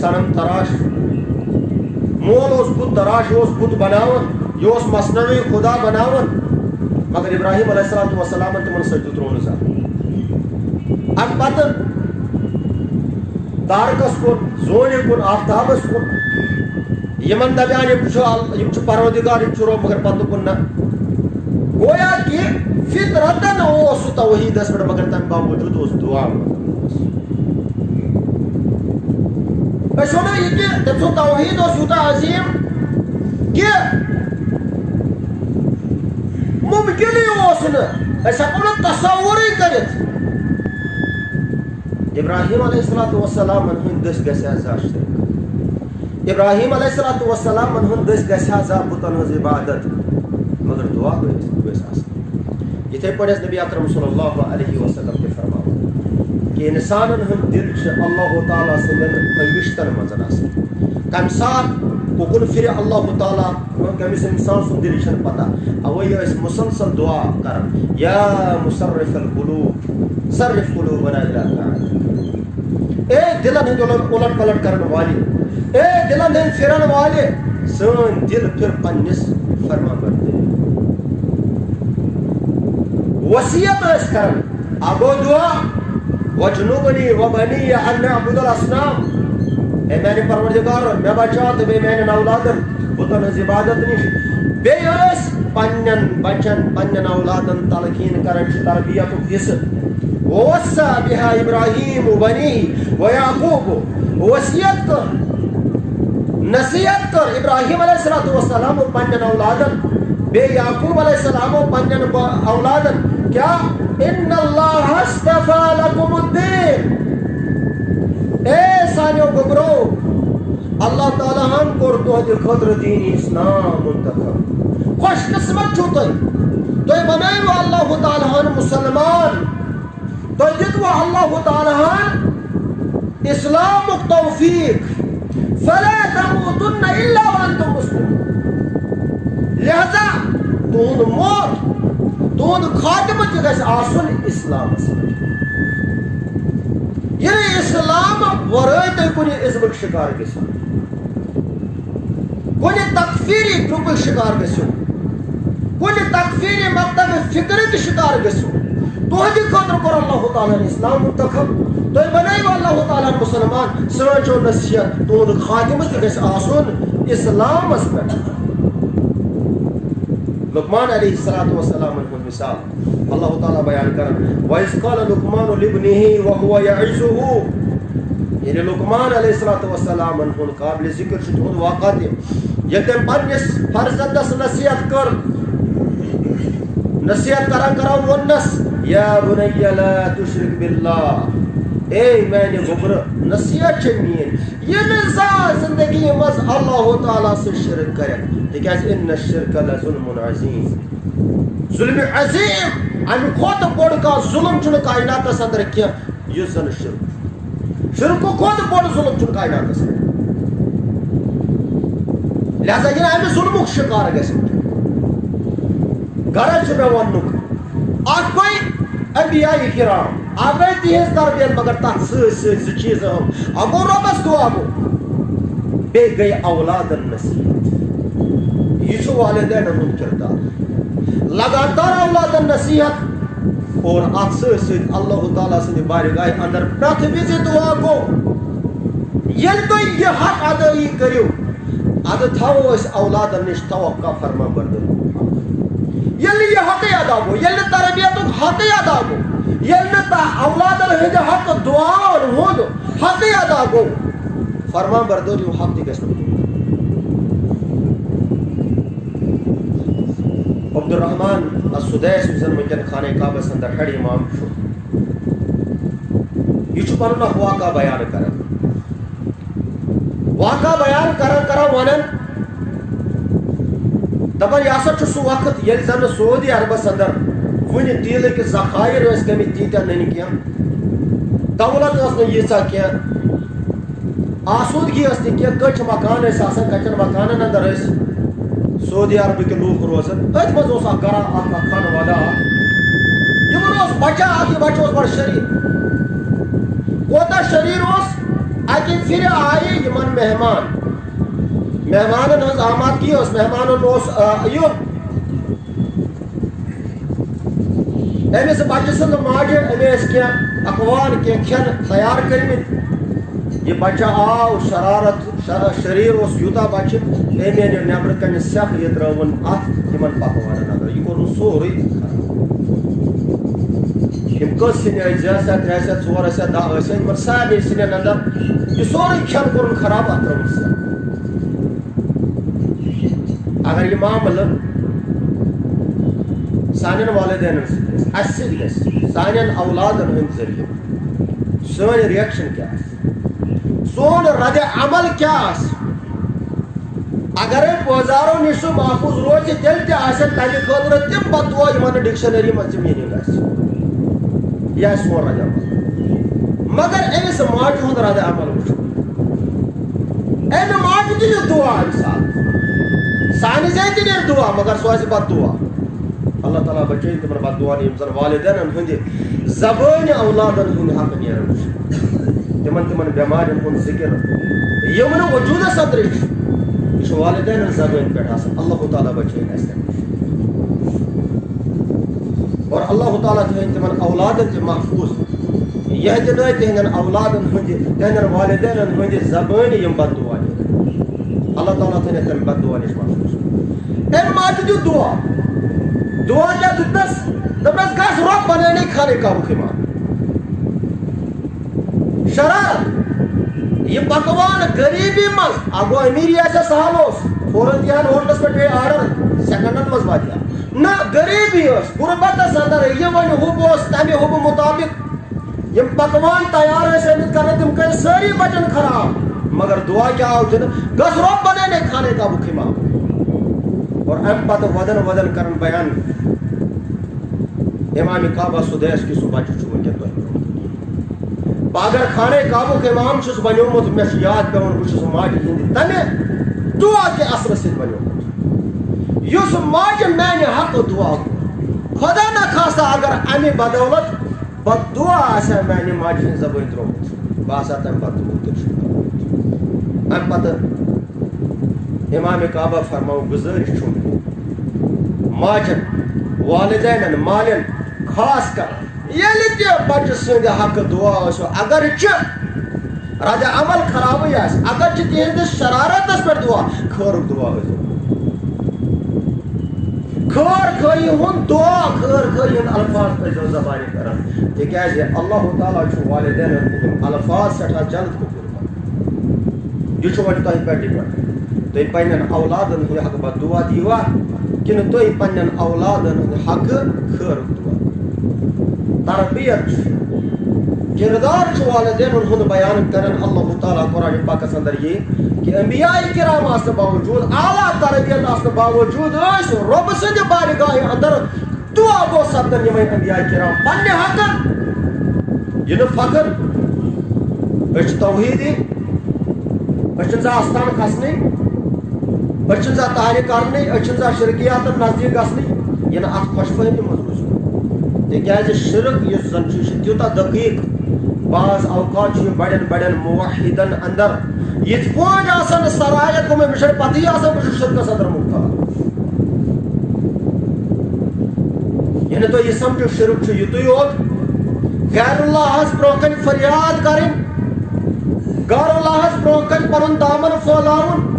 صنم تراش۔ مول اوس بُت تراش، یہِ اوس بُت بناوان، یہِ اوس مصنوعی خدا بناوان، مگر ابراہیم علیہ الصلوۃ والسلامن تِمن سجدٕ ترٛوو نہٕ زانٛہہ۔ امہِ پتہٕ تارکس کُن، زوٗنہِ کُن، آفتابس کُن، یِمن دپیان یِم چھِ ال-، یِم چھِ پروردگار، یِم چھِ رۄب، مگر پتہٕ دوٚپُن نہ۔ گویا کہِ فطرتن اوس سُہ توحیٖدس پٮ۪ٹھ، مگر تمہِ باوجوٗد اوس دُعا منٛگان۔ أسۍ وَنو یہِ کہِ تٔمۍ سُنٛد توحیٖد اوس یوٗتاہ عظیٖم کہِ مُمکِنٕے اوس نہٕ، أسۍ ہٮ۪کو نہٕ تصوُرٕے کٔرِتھ۔ ابراہیم علیہ الصلوۃ والسلامن ہٕنٛدۍ دٔسۍ گژھِ ہا زانٛہہ شرک۔ ابراہیم علیہ الصلوۃ والسلامن ہٕنٛدۍ دٔسۍ گژھِ ہا زانٛہہ بُتن ہٕنٛز عبادت، مگر دُعا کۭتِس گژھِ آسٕنۍ۔ یِتھے پٲٹھۍ ٲسۍ نبی اکرم صلی اللہ علیہ وسلم تہِ فرماوان کہِ انسانن ہُنٛد دِل چھُ اللہ تعالیٰ سٕنٛدٮ۪ن فرشتن منٛز آسان۔ کمہِ ساتہٕ کُکُن پھرِ اللہ تعالیٰ، کٔمِس انسان سُنٛد دِل، یہِ چھَنہٕ پتہ۔ اوے ٲسۍ مسلسل دُعا کران، یا مصرف القلوب، صرف قلوبنا الی طاعتک۔ اے دِلن ہٕنٛدۍ الٹ، الٹ پلٹ کرن والے، اے دِلن ہٕنٛدۍ پھرن والے، سٲنۍ دِل پھر پننِس فرمان بردٲری۔ وصیت ٲسۍ کران، اکھ گوٚو دُعا، وجنبنی وبنی ان نعبد الاصنام، اے میانہِ پروردگار، مےٚ بچاو تہٕ بیٚیہِ میانٮ۪ن اولادن بُتن ہٕنٛز عبادت نِش۔ بیٚیہِ ٲسۍ پننٮ۪ن بچن، پننٮ۪ن اولادن تلقین کران، چھُ تربیتُک حصہٕ۔ ووصى بها ابراہیم بنیہ ویعقوب، وصیت کٔر، نصیحت کٔر ابراہیم علیہ الصلوۃ والسلام پننٮ۪ن اولادن، بیٚیہِ یعقوب علیہ السلام پننٮ۪ن ب-، اولادن۔ کیٛاہ؟ ان اللہ اصطفى لكم الدين۔ اے سانیو گوٚبرو، اللہ تعالیٰ ہن کوٚر تُہنٛدِ خٲطرٕ دین اسلام منتخب۔ خوش قسمت چھِو تُہۍ، تُہۍ بنٲوِو اللہ تعالیٰ ہن مسلمان، تۄہہِ دیُتوٕ اللہ تعالیٰ ہن اسلامُک توفیق۔ فلا تموتن الا وانتم مسلمون۔ لہذا تُہُنٛد موت، تُہُنٛد خاتمہٕ تہِ گژھِ آسُن اسلامس پٮ۪ٹھ۔ ییٚلہِ اسلام ورٲے تُہۍ کُنہِ ازمُک شکار گٔژھِو، کُنہِ تکفیری گروپٕکۍ شکار گٔژھِو، کُنہِ تکفیری مکتب فکرٕکۍ شکار گٔژھِو، تُہنٛدِ خٲطرٕ کوٚر اللہ تعالیٰ ہن اسلام منتخب۔ تُہۍ بنٲیِو اللہ تعالیٰ ہن مسلمان۔ سٲنۍ چھو نصیحت، تُہنٛد خاتمہٕ تہِ گژھِ آسُن اسلامس پٮ۪ٹھ۔ لقمان علیہ الصلوۃ والسلامن ہُنٛد مثال اللہ تعالیٰ بیان کران، وَإِذْ قَالَ لُقْمَانُ لِابْنِهِ وَهُوَ يَعِظُهُ۔ یعنی لقمان علیہ الصلوۃ والسلامن ہُنٛد قابل ذکر چھُ تُہُنٛد واقعہ تہِ، ییٚلہِ تٔمۍ پننِس فرزندس نصیحت کٔر، نصیحت کران کران ووٚننس، یا بنی لا تشرک باللہ، اے میانہِ گوٚبرٕ، نصیحت چھےٚ میٲنۍ، یہِ نہٕ زانٛہہ زندگی منٛز اللہ تعالیٰ سۭتۍ شرک کرکھ، تِکیازِ ان الشرک لظلم عظیم۔ ظلم عظیم، امہِ کھۄتہٕ بوٚڑ کانٛہہ ظلم چھُنہٕ کائناتس اندر کینٛہہ، یُس زن شرک۔ شرکہٕ کھۄتہٕ بوٚڑ ظلم چھُنہٕ کائناتس اندر۔ لہذا یہِ نہٕ امہِ ظلمُک شکار گژھِ۔ غرض چھُ مےٚ وننُک، اکھ گوٚو انبیاء کرام، اکھ گٔے تِہنٛز تربیت، مگر تتھ سۭتۍ سۭتۍ زٕ چیٖز اہم۔ اکھ گوٚو رۄبس دُعا گوٚو، بیٚیہِ گٔے اولادن نصیحت۔ یہِ چھُ والدینن ہُنٛد کردار۔ لگاتار اولادن نصیحت اور اتھ سۭتۍ سۭتۍ اللہ تعالیٰ سٕنٛدِ بارگاہہِ اندر پرٛٮ۪تھ وِزِ دُعا گوٚو۔ ییٚلہِ تُہۍ یہِ حق ادٲیی کٔرِو، ادٕ تھاوو أسۍ اولادن نِش توقع فرما بردٲری۔ ییٚلہِ نہٕ یہِ حقٕے ادا گوٚو، ییٚلہِ نہٕ تربیتُک حقٕے ادا گوٚو، ییٚلہِ نہٕ تا-، اولادن ہٕنٛدِ حقہٕ دُعاہن ہُنٛد حقٕے ادا گوٚو، فرما بردٲری ہُنٛد حق تہِ گژھِ نہٕ۔ عبدالرحمان السدیس، یُس زن وٕنکیٚن خانہ کعبس اندر ہیڈ امام چھُ، یہِ چھُ پنُن اکھ واقعہ بیان کران۔ واقعہ بیان کران کران ونان، دپان، یہِ ہسا چھُ سُہ وقت، ییٚلہِ زن سعودی عربس اندر وُنہِ تیلٕکۍ ذخایر ٲسۍ گٔمٕتۍ تیٖتیٛاہ نٔنۍ کینٛہہ، دولت ٲس نہٕ ییٖژاہ کینٛہہ، آسودگی ٲس نہٕ کینٛہہ، کٔٹھۍ مکان ٲسۍ آسان، کٹٮ۪ن مکانن اندر ٲسۍ سعودی عربٕکۍ لوٗکھ روزان۔ أتھۍ منٛز اوس اکھ گرا، اکھ، اکھ خانوادہ اکھ۔ یِمن اوس بچہ اکھ، یہِ بچہ اوس بڑٕ شریٖف۔ کوتاہ شریٖف اوس، اکہِ پھرِ آیہِ یِمن مہمان۔ مہمانن ہٕنٛز آمادگی ٲس، مہمانن اوس، آ، یُن۔ أمِس بچہٕ سٕنٛز ماجہِ، أمۍ ٲسۍ کینٛہہ پکوان، کینٛہہ کھٮ۪ن تیار کٔرمٕتۍ۔ یہِ بچہٕ آو، شرارت، شر-، شریٖر اوس یوٗتاہ بچہٕ، أمۍ أنۍ نیٚبرٕ کنہِ سٮ۪کھ، یہِ ترٲوٕن اتھ یِمن پکوانن اندر۔ یہِ کوٚرُن سورُے خراب۔ یِم کٔژ سِنۍ ٲسۍ، زٕ ٲسیا، ترٛےٚ ٲسیا، ژور ٲسیا، دَہ ٲسیا، یِمن سارنٕے سِنٮ۪ن اندر یہِ سورُے کھٮ۪ن کوٚرُن خراب، اتھ ترٲوٕن سٮ۪کھ۔ اگر یہِ معاملہٕ سانٮ۪ن والدینن سۭتۍ گژھِ، اسہِ سۭتۍ گژھِ، سانٮ۪ن اولادن ہٕنٛدۍ ذٔریعہٕ، سٲنۍ reaction کیٛاہ آسہِ؟ سون رد عمل کیٛاہ آسہِ؟ اگرے پٲزارو نِش سُہ محفوظ روزِ، تیٚلہِ تہِ آسن تمہِ خٲطرٕ تِم بددعا، یِمن نہٕ dictionary منٛز تہِ meaning آسہِ۔ یہِ آسہِ سون رد عمل۔ مگر أمِس ماجہِ ہُنٛد رد عمل وٕچھو۔ أمۍ ماجہِ تہِ نیرِ دُعا اَمہِ ساتہٕ۔ سانہِ زیٚیہِ تہِ نیرِ دُعا، مگر سُہ آسہِ بددُعا۔ اللہ تعالیٰ بچٲیِن تِمن بددُعا نِش، یِم زن والدینن ہٕنٛدِ زبٲنۍ اولادن ہُنٛد حق نیران چھُ۔ تِمن، تِمن بٮ۪مارٮ۪ن ہُنٛد ذِکِر، یِم نہٕ وجوٗدس اندرٕے چھِ، یہِ چھُ والدینن زبٲنۍ پٮ۪ٹھ آسان۔ اللہ تعالیٰ بچٲیِن اَسہِ تَمہِ نِش۔ اور اللہ تعالیٰ تھٲیِن تِمن اولادن تہِ محفوظ۔ یہِ ہیٚتہِ نہٕ تِہنٛدٮ۪ن اولادن ہٕنٛدِ، تِہنٛدٮ۪ن والدینن ہٕنٛدِ زبٲنۍ یِم بددُعا نِتھ۔ اللہ تعالیٰ تھٲیِن تِم بددُعا نِش محفوظ۔ أمۍ ماجہِ دیُت دُعا۔ دُعا کیٛاہ دیُتنس؟ دوٚپنس، "گژھ رۄب بنٲونٕے خانہ کعبُک امام۔" شرارت۔ یہِ پکوان غریبی منٛز، اگو امیری آسہِ ہا سہل اوس، فوراً دِہن ہوٹلس پٮ۪ٹھ بیٚیہِ order، سیکنڈن منٛز واتہِ ہا۔ نہ، غریبی ٲس، غربتس اندر، یہِ وۄنۍ حُب اوس، تمہِ حُبہٕ مطابق یِم پکوان تیار ٲسۍ آمٕتۍ کرنہٕ، تِم کٔرۍ سٲری بچن خراب۔ مگر دُعا کیٛاہ آو دِنہٕ؟ "گژھ رۄب بنٲونٕے خانہ کعبُک امام۔" اور امہِ پتہٕ ودن ودن کرن بیان، امام کعبہ سُدیس کہِ سُہ بچہٕ چھُ وٕنکیٚن تۄہہِ برونٛہہ۔ بہٕ اگر خانہ کعبُک امام چھُس بنیومُت، مےٚ چھُ یاد پٮ۪وان، بہٕ چھُس ماجہِ ہِنٛدِ تَمہِ دُعا کہِ اثرٕ سۭتۍ بنیومُت، یُس ماجہِ میانہِ حقہٕ دُعا کوٚر۔ خدا نخواستہ اگر اَمہِ بدولت بددُعا آسہِ ہا میانہِ ماجہِ ہِنٛزِ زبٲنۍ ترٛوومُت، بہٕ آسہٕ ہا تَمہِ پتہٕ تیُتھ شُکر۔ اَمہِ پتہٕ امام کعبہ فرماو گُزٲرِش چھُم ماجن، والدینن، مالٮ۪ن، خاص کر ییٚلہِ تہِ بچہٕ سٕنٛدِ حقہٕ دُعا ٲسِو، اگرچہِ رد عمل خرابٕے آسہِ، اگرچہِ تِہنٛدِس شرارتس پٮ۪ٹھ دُعا، خٲرُک دُعا ٲسِو۔ خٲر خٲہی ہُنٛد دُعا، خٲر خٲہی ہُنٛد الفاظ ٲسۍزیو زبانہِ کران، تِکیازِ اللہ تعالیٰ چھُ والدینن ہٕنٛدۍ یِم الفاظ سٮ۪ٹھاہ جلد قبول کران۔ یہِ چھُ وۄنۍ تۄہہِ پٮ۪ٹھ depend۔ تُہۍ پننٮ۪ن اولادن ہٕنٛدِ حقہٕ بددُعا دیٖوا، کِنہٕ تُہۍ پننٮ۪ن اولادن ہٕنٛدِ حقہٕ خٲرُک دُعا؟ تربیت چھُ، کردار چھُ والدینن ہُنٛد بیان کران۔ اللہ تعالیٰ قرآن پاکس اندر یہِ کہ انبیاء کرام آسنہٕ باوجود، اعلیٰ تربیت آسنہٕ باوجود ٲسۍ رۄبہٕ سٕنٛدِ بارگاہہِ اندر دُعا گوٚو سپدان یِمے انبیاء کرام پننہِ حقن۔ یہِ نہٕ فخر، أسۍ چھِ توحیٖدی، أسۍ چھِنہٕ زانٛہہ آستان کھسنٕے، أسۍ چھِنہٕ زانٛہہ طاہرِ کرنٕے، أسۍ چھِنہٕ زانٛہہ شرکیاتن نزدیٖک گژھنٕے، یہِ نہٕ اتھ خۄش فہمی منٛز روٗزمُت۔ تِکیازِ شرک یُس زن چھُ، یہِ چھُ تیوٗتاہ دقیق، بعض اوقات چھُ یہِ بڑٮ۪ن بڑٮ۪ن موحدن اندر یِتھ پٲٹھۍ آسان سرایت گوٚمُت، مےٚ چھَنہٕ پتہٕے آسان بہٕ چھُس شرکس اندر مبتلا۔ یعنی تُہۍ یہِ سمجھِو، شرک چھُ یِتُے یوت، غیر اللہس برونٛہہ کنہِ فریاد کرٕنۍ، غیر اللہس برونٛہہ کنہِ پنُن دامن پھٲلاوُن،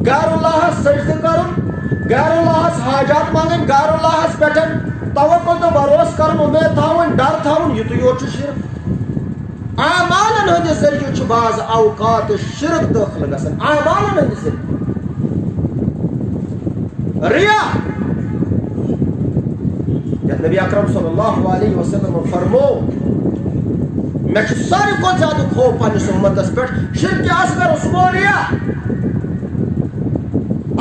غیر اللہس سجدٕ کرُن، غیر اللہس حاجات منٛگٕنۍ، غیر اللہس پٮ۪ٹھ توکل تہٕ بھروسہٕ کرُن، اُمید تھاوٕنۍ، ڈر تھاوُن، یِتُے یوت چھُ شرک۔ اعمالن ہٕنٛدِ ذٔریعہٕ چھُ بعض اوقات شرک دٲخل گژھان، اعمالن ہٕنٛدِ ذٔریعہٕ۔ ریا، یتھ نبی اکرم صلی اللہ علیہ وسلم فرمو، مےٚ چھُ ساروی کھۄتہٕ زیادٕ خوف پننِس اُمتس پٮ۪ٹھ شرک اصغر، سُہ گوٚو ریا۔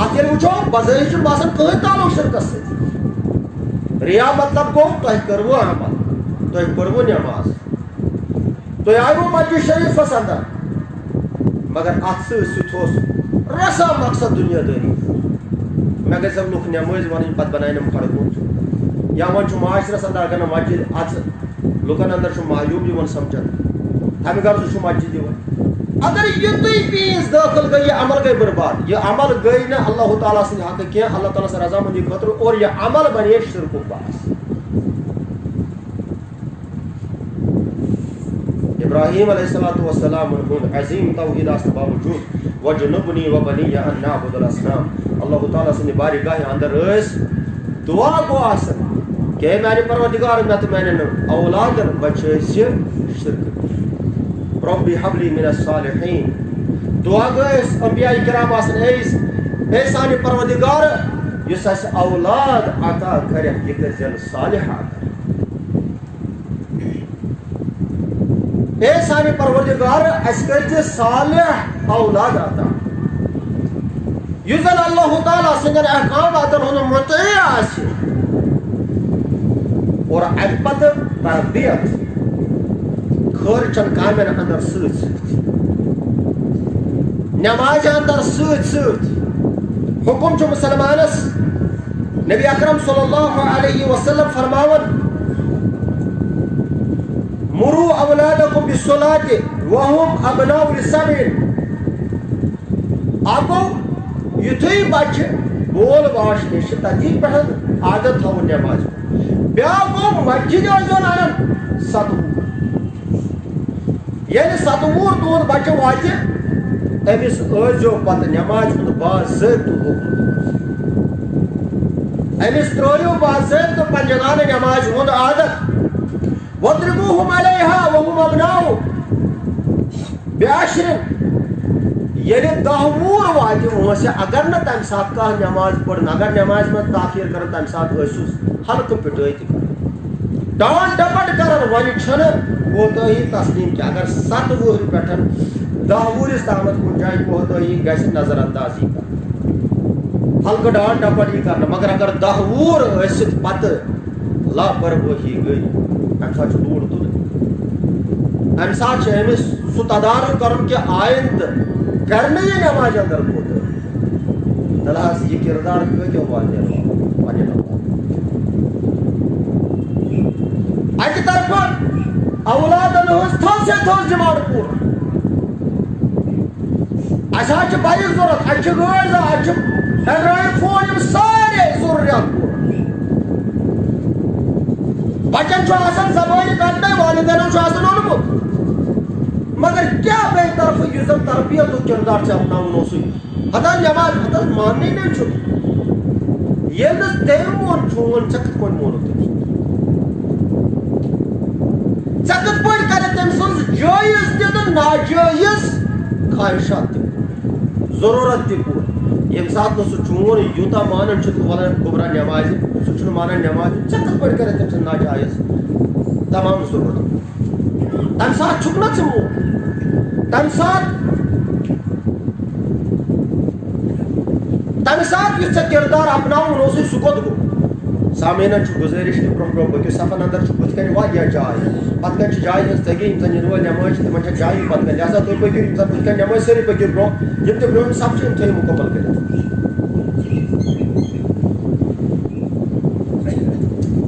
اتھ ییٚلہِ وٕچھو، بظٲہِر چھُنہٕ باسان کٕہٕنۍ تعلق شرکس سۭتۍ۔ ریا مطلب گوٚو، تۄہہِ کٔروٕ عمل، تۄہہِ پٔروٕ نٮ۪ماز، تُہۍ آیوٕ مسجد شریفس اندر، مگر اتھ سۭتۍ سۭتۍ اوس رژھا مقصد دُنیا دٲری۔ مےٚ گژھن لُکھ نٮ۪مٲزۍ ونٕنۍ، پتہٕ بناونم کھڑکوٗچ۔ یا وۄنۍ چھُ معاشرس اندر، اگر نہٕ مسجد اژٕ، لُکن اندر چھُ معیوب یِوان سمجھنہٕ، تمہِ غرضہٕ چھُ مسجد یِوان۔ اگر یہِ تُہۍ پیٖس دٲخل گٔے، یہِ عمل گٔے برباد۔ یہِ عمل گٔے نہٕ اللہ تعالیٰ سٕنٛدِ حقہٕ کینٛہہ، اللہ تعالیٰ سٕنٛز رضامندی خٲطرٕ، اور یہِ عمل بنے شرکُک باعث۔ ابراہیم علیہ الصلوۃ والسلام ہُنٛد عظیم توحیٖدس باوجود، "وجنبنی و بنی ان نعبد الاصنام"، اللہ تعالیٰ سٕنٛدِ بارگاہہِ اندر ٲسۍ دعا گو آسان کہ اے میانہِ پروردگار، مےٚ تہٕ میانٮ۪ن اولادن بچٲے زِ شرک۔ رب حب لی من الصالحین۔ دعا گو ٲسۍ انبیاء کرام آسان، اے، اے سانہِ پروردگار، یُس اسہِ اولاد عطا کرکھ، یہِ کٔرۍ زٮ۪ن صالح عطا۔ اے سانہِ پروردگار، اسہِ کٔرۍ زِ صالح اولاد عطا، یُس زن اللہ تعالیٰ سٕنٛدٮ۪ن احکاماتن ہُنٛد مطیع آسہِ اور امہِ پتہٕ تربیت خٲرچن کامٮ۪ن اندر سۭتۍ سۭتۍ، نمازِ اندر سۭتۍ سۭتۍ۔ حکم چھُ مسلمانس، نبی اکرم صلی اللہ علیہ وسلم فرماوان، "مروا اولادکم بالصلاۃ وهم ابناء سبع"۔ اکھ گوٚو، یُتھُے بچہِ بول واش نِش چھِ، تَتی پٮ۪ٹھ عادت تھاوُن نٮ۪مازِ ہُنٛد۔ بیٛاکھ گوٚو، مسجدِ ٲسۍزیون اَنان ستوُہ۔ ییٚلہِ ستوُہ تُہُنٛد بچہِ واتہِ، أمِس ٲسۍزیو پتہٕ نٮ۪مازِ ہُنٛد باضٲبطہٕ حُکم۔ أمِس ترٛٲیِو باضٲبطہٕ پنٛنہِ نانہٕ نٮ۪مازِ ہُنٛد عادت۔ "واضربوهم علیہا وهم ابناء بعشر"۔ ییٚلہِ دَہ وُہُر واتہِ وٲنٛسہِ، اگر نہٕ تَمہِ ساتہٕ کانٛہہ نٮ۪ماز پٔر، نہ اگر نٮ۪مازِ منٛز تاخیر کٔرٕن، تَمہِ ساتہٕ ٲسِس ہلکہٕ پِٹٲے تہِ کران۔ ڈانٹ ڈپٹ کران، وۄنۍ چھُنہٕ کوتٲہی تسلیم کینٛہہ۔ اگر ستھ وُہرِ پٮ۪ٹھ دَہ وُہرِس تامَتھ کُنہِ جایہِ کوتٲہی گژھِ، نظر انداز یی کرنہٕ، ہلکہٕ ڈانٹ ڈپٹ یی کرنہٕ، مگر اگر دَہ وُہُر ٲسِتھ پتہٕ لاپرواہی گٔے، اَمہِ ساتہٕ چھُ ڈوٗر تُلٕنۍ۔ اَمہِ ساتہٕ چھُ أمِس سُہ تدارُک کرُن کہِ آیندٕ کرِ نہٕ یہِ نٮ۪مازِ اندر کوتاہی۔ تیٚلہِ حظ یہِ کردار کۭتیو والہِ پننہِ ناوٕ۔ اَکہِ طرفہٕ اولادن ہٕنٛز تھٔز سے تھٔز ڈیمانڈ پوٗرٕ۔ اَسہِ حظ چھِ بایِک ضوٚرَتھ، اَسہِ چھِ گٲڑۍ ضوٚرَتھ، اَسہِ چھِ Android phone، یِم سارے ضروٗریات پوٗرٕ۔ بَچَن چھُ آسان زبٲنۍ کَتھ تہٕ والدینَن چھُ آسان اوٚنمُت۔ مگر کیٛاہ بیٚیہِ طرفہٕ یُس زَن تربیتُک کِردار ژےٚ اَپناوُن اوسُے؟ ہتا نٮ۪ماز، ہتا ماننٕے نہٕ چھُ۔ ییٚلہِ نہٕ تٔمۍ مون چون، ژےٚ کِتھ پٲٹھۍ مونُکھ تٔمۍ سُنٛد؟ ژےٚ کِتھ پٲٹھۍ کَرِ تٔمۍ سٕنٛز جٲیِز تہِ تہٕ ناجٲیِز خواہشات تہِ پوٗرٕ، ضروٗرت تہِ پوٗرٕ؟ ییٚمہِ ساتہٕ نہٕ سُہ چون یوٗتاہ مانان چھُ، تہٕ وَلہٕ گوٚبرا نٮ۪مازِ، سُہ چھُنہٕ مانان نٮ۪مازِ، ژےٚ کِتھ پٲٹھۍ کَرِ تٔمۍ سٕنٛز ناجٲیِز تمام ضروٗرت؟ تَمہِ ساتہٕ چھُکھ نہ ژٕ مو-، تَمہِ ساتہٕ، تَمہِ ساتہٕ یُس ژےٚ کِردار اَپناوُن اوسُے، سُہ کوٚت گوٚو؟ سامعیٖنَن چھُ گُزٲرِش کہِ برٛونٛہہ برٛونٛہہ پٔکِو، صفن اندر چھُ بُتھِ کَنہِ واریاہ جاے۔ پَتہٕ کَنہِ چھِ جایہِ ہٕنٛز تٔگی، یِم زَن یِنہٕ وٲلۍ نٮ۪مٲژ چھِ، تِمَن چھےٚ جایی پَتہٕ کَنہِ۔ لہذا تُہۍ پٔکِو، یِم زَن بُتھِ کَنہِ نٮ۪مٲژ، سٲری پٔکِو برٛونٛہہ۔ یِم تہِ برٛونٛہِم صف چھِ، یِم تھٲیِو مُکمل کٔرِتھ۔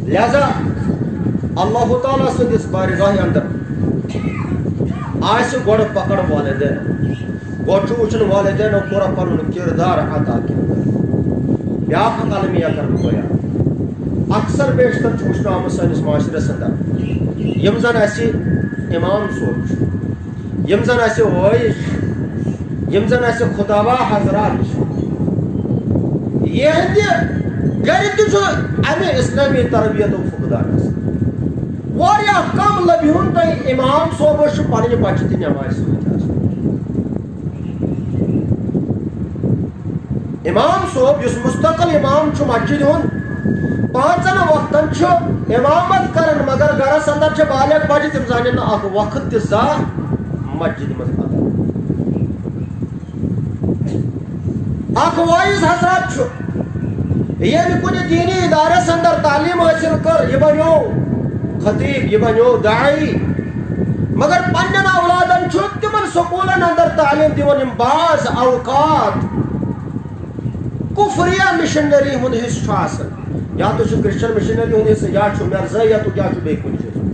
لہذا اللہ تعالیٰ سٕنٛدِس بارگاہہِ اندر آسہِ گۄڈٕ پکڑ والدین۔ گۄڈٕ چھُ وٕچھُن والدینو کوٚرا پنُن کردار ادا کِنہٕ نہ۔ بیاکھ اکھ المیہ کرٕ بہٕ بیان۔ اکثر بیشتر چھُ وٕچھنہٕ آمُت سٲنِس معاشرس اندر، یِم زن اسہِ امام صٲب چھِ، یِم زن اسہِ وٲعظ چھِ، یِم زن اسہِ خطبہ حضرات چھِ، یِہنٛدِ گرِ تہِ چھُ امہِ اسلٲمی تربیتُک فقدان آسان۔ واریاہ کم لبہِ ہُن تۄہہِ امام صٲبس چھُ پنٕنۍ بچہِ تہِ نٮ۪مازِ سۭتۍ آسان۔ امام صٲب یُس مستقل امام چھُ مسجدِ ہُنٛد، پانٛژن وقتن چھُ امامت کران، مگر گرس اندر چھِ بالغ بچہِ، تِم زانن نہٕ اکھ وقت تہِ زانٛہہ مسجدِ منٛز پتہ۔ اکھ وٲعظ حضرات چھُ، ییٚمہِ کُنہِ دیٖنی ادارس اندر تعلیٖم حٲصِل کٔر، یہِ بنیو خطیٖب، یہِ بنیو داعی، مگر پننٮ۪ن اولادن چھُ تِمن سکوٗلن اندر تعلیٖم دِوان، یِم بعض اوقات کفریہ مشنری ہُنٛد حصہٕ چھُ آسان۔ یا تہِ چھُ کرسچن مشنری ہُنٛد حصہٕ، یا چھُ مرزٲیتُک، یا چھُ بیٚیہِ کُنہِ چیٖزُک۔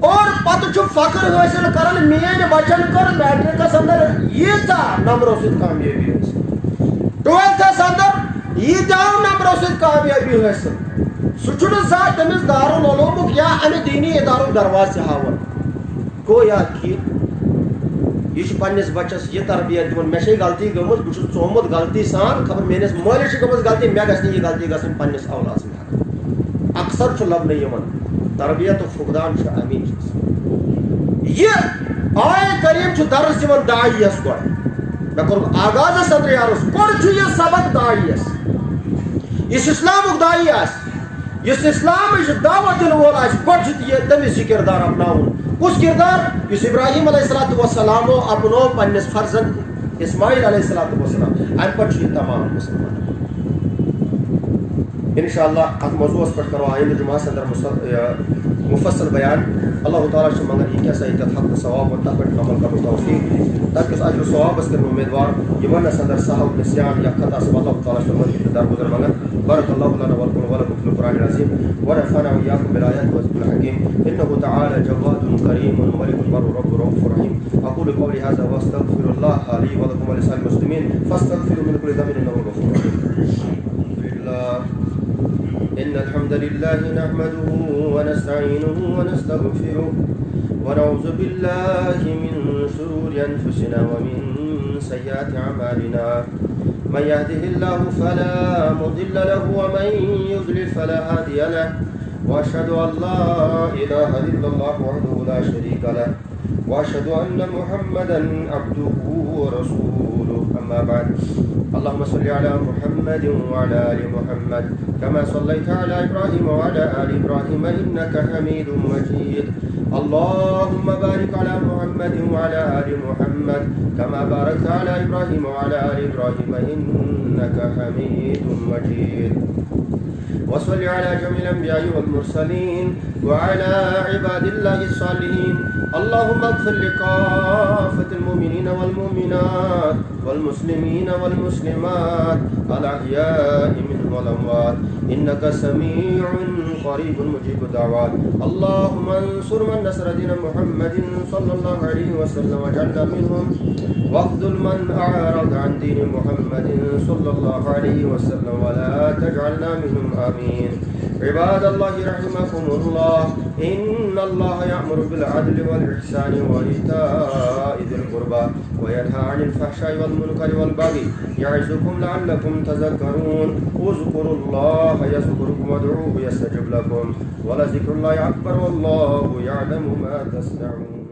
اور پتہٕ چھُ فخر حٲصِل کران، میٲنۍ بچن کٔر میٹرکس اندر ییٖژاہ نمبرو سۭتۍ کامیٲبی حٲصِل، ٹُویلتھس اندر ییٖتیٛاہ نمبرو سۭتۍ کامیٲبی حٲصِل۔ سُہ چھُنہٕ زانٛہہ تٔمِس دارالعلومُک یا امہِ دینی ادارُک دروازٕ تہِ ہاوان۔ گوٚو یا کہِ یہِ چھُ پننِس بچس یہِ تربیت دِوان، مےٚ چھے غلطی گٔمٕژ، بہٕ چھُس ژومُت غلطی سان، خبر میٲنِس مٲلِس چھِ گٔمٕژ غلطی، مےٚ گژھِ نہٕ یہِ غلطی گژھٕنۍ پننِس اولادس منٛز۔ اکثر چھُ لبنہٕ یِوان، تربیت و فقدان چھُ امی چیٖز۔ یہِ آیہِ کریم چھُ درس دِوان داعیس گۄڈٕ۔ مےٚ کوٚر آغاز صدر عرض، گۄڈٕ چھُ یہِ سبق داعیس۔ یُس اسلامُک داعی آسہِ، یُس اسلامٕچ دعوت دِنہٕ وول آسہِ، گۄڈٕ چھُ یہِ تٔمِس یہِ کردار اپناوُن۔ کُس کردار؟ یُس ابراہیم علیہ الصلوۃ والسلامو اپنوو پننِس فرزند اسماعیل علیہ الصلوۃ والسلام۔ امہِ پتہٕ چھُ یہِ تمام مسلمان۔ انشاءاللہ اتھ موضوعس پٮ۪ٹھ کرو آئندٕ جمعہ اندر مس-، یہِ مفصل بیان۔ اللہ تعالیٰ چھُ منگان یہِ کیٛاہ سا یہِ تتھ حق تہٕ ثواب ووت تتھ پٮ۪ٹھ عمل کرنُک توفیق۔ تتھ کیُس اجر و ثوابس کرنہٕ امیدوار۔ یہِ ونس اندر سہو نسیان یا خطا سب اللہ تعالیٰ چھُ منگان درگزر منگان۔ بارک اللہ لنا ولکم ولکم فی القرآن العظیم ونفعنا وإياكم بالآيات والذكر الحكيم إنه تعالى جواد كريم ملك بر رب رؤوف رحيم۔ أقول قولي هذا وأستغفر الله لي ولكم ولسائر المسلمين فاستغفروه من كل ذنب إنه هو الغفور الرحيم۔ الحمد لله. إن الحمد لله نحمده ونستعينه ونستغفره ونعوذ بالله من شرور أنفسنا ومن سيئات أعمالنا. من يهده الله فلا مضل له ومن يضلل فلا هادي له. وأشهد أن لا إله إلا الله وحده لا شريك له. وأشهد أن محمدا عبده ورسوله. أما بعد. اللهم صل على محمد وعلى آل محمد كما صليت على إبراهيم وعلى آل إبراهيم إنك حميد مجيد. اللهم بارك على محمد وعلى آل محمد كما باركت على إبراهيم وعلى آل إبراهيم إنك حميد مجيد. وصل على جميع الأنبياء والمرسلين وعلى عباد الله الصالحين. اللهم اغفر لكافة المؤمنين والمؤمنات والمسلمين والمسلمات الأحياء منهم والأموات إنك سميع قريب مجيب الدعوات. اللهم انصر من نصر دين محمد صلى الله عليه وسلم واجعلنا منهم، واخذل من أعرض عن دين محمد صلى الله عليه وسلم ولا تجعلنا منهم. آمين. عباد الله رحمكم الله، إن الله يأمر بالعدل والإحسان وإيتاء ذي القربى وينهى عن الفحشاء والمنكر والبغي يعظكم لعلكم تذكرون. اذكروا الله يذكركم وادعوه يستجب لكم ولذكر الله أكبر والله يعلم ما تصنعون.